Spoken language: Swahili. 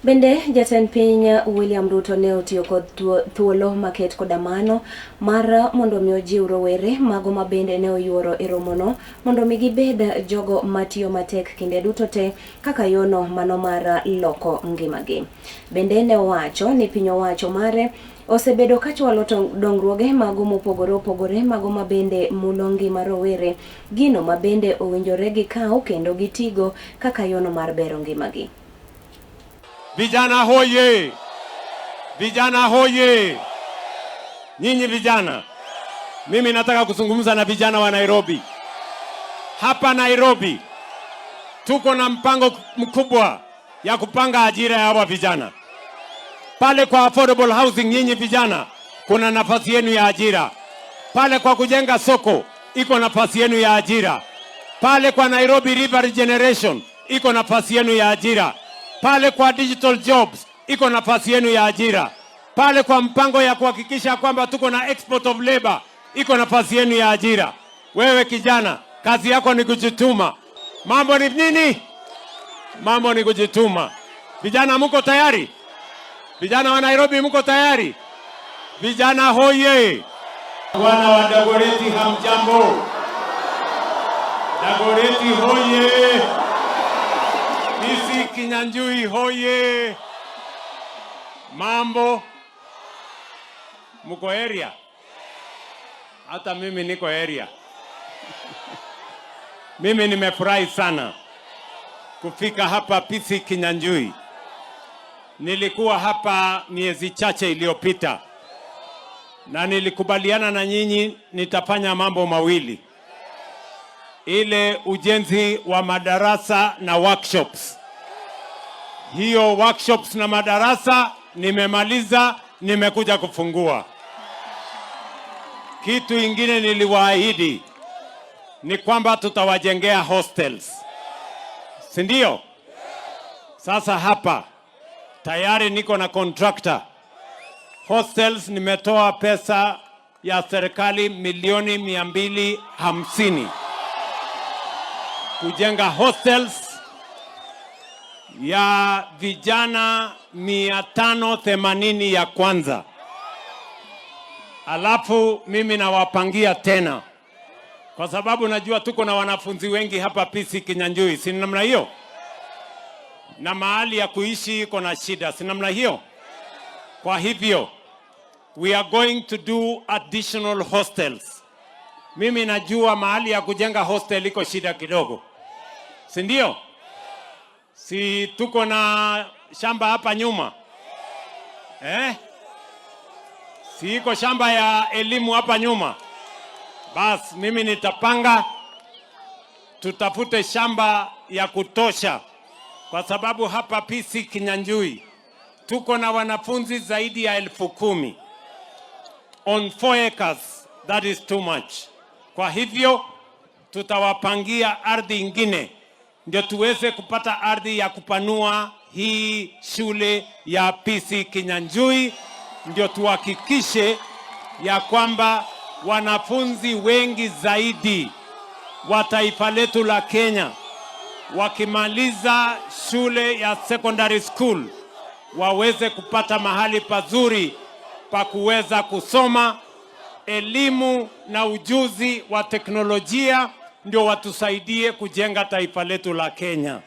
Bende jatend piny William Ruto ne otiyo kod thuolo maket koda mano mar mondo mi ojiw rowere mago ma bende ne oyuoro e romono mondo mi gibed jogo matiyo matek kinde duto te kaka yono mano mar loko ngimagi. Bende ne owacho ni piny owacho mare osebedo kachwalo dongruoge mago mopogore opogore mago ma bende mulo ngima rowere, gino ma bende owinjore gikaw kendo gitigo kaka yono mar bero ngimagi. Vijana hoye! Vijana hoye! Nyinyi vijana, mimi nataka kuzungumza na vijana wa Nairobi. Hapa Nairobi tuko na mpango mkubwa ya kupanga ajira ya hawa vijana. Pale kwa affordable housing, nyinyi vijana, kuna nafasi yenu ya ajira. Pale kwa kujenga soko iko nafasi yenu ya ajira. Pale kwa Nairobi River Regeneration iko nafasi yenu ya ajira. Pale kwa digital jobs iko nafasi yenu ya ajira. Pale kwa mpango ya kuhakikisha kwamba tuko na export of labor iko nafasi yenu ya ajira. Wewe kijana, kazi yako ni kujituma. Mambo ni nini? Mambo ni kujituma. Vijana, muko tayari? Vijana wa Nairobi, muko tayari? Vijana hoye! Wana wa Dagoretti, hamjambo? Dagoretti hoye! Kisii Kinyanjui hoye! Mambo, muko area? Hata mimi niko area. Mimi nimefurahi sana kufika hapa Kisii Kinyanjui. Nilikuwa hapa miezi chache iliyopita na nilikubaliana na nyinyi nitafanya mambo mawili, ile ujenzi wa madarasa na workshops. Hiyo workshops na madarasa nimemaliza, nimekuja kufungua. Kitu ingine niliwaahidi ni kwamba tutawajengea hostels, si ndio? Sasa hapa tayari niko na contractor. Hostels nimetoa pesa ya serikali milioni 250 kujenga hostels ya vijana 580 ya kwanza, alafu mimi nawapangia tena, kwa sababu najua tuko na wanafunzi wengi hapa PC Kinyanjui, si namna hiyo? Na mahali ya kuishi iko na shida, si namna hiyo? Kwa hivyo we are going to do additional hostels. Mimi najua mahali ya kujenga hostel iko shida kidogo, si ndio? Si tuko na shamba hapa nyuma, eh? Si iko shamba ya elimu hapa nyuma? Bas, mimi nitapanga tutafute shamba ya kutosha, kwa sababu hapa PC Kinyanjui tuko na wanafunzi zaidi ya 10,000 on 4 acres, that is too much. Kwa hivyo tutawapangia ardhi ingine ndio tuweze kupata ardhi ya kupanua hii shule ya PC Kinyanjui, ndio tuhakikishe ya kwamba wanafunzi wengi zaidi wa taifa letu la Kenya wakimaliza shule ya secondary school waweze kupata mahali pazuri pa kuweza kusoma elimu na ujuzi wa teknolojia, ndio watusaidie kujenga taifa letu la Kenya.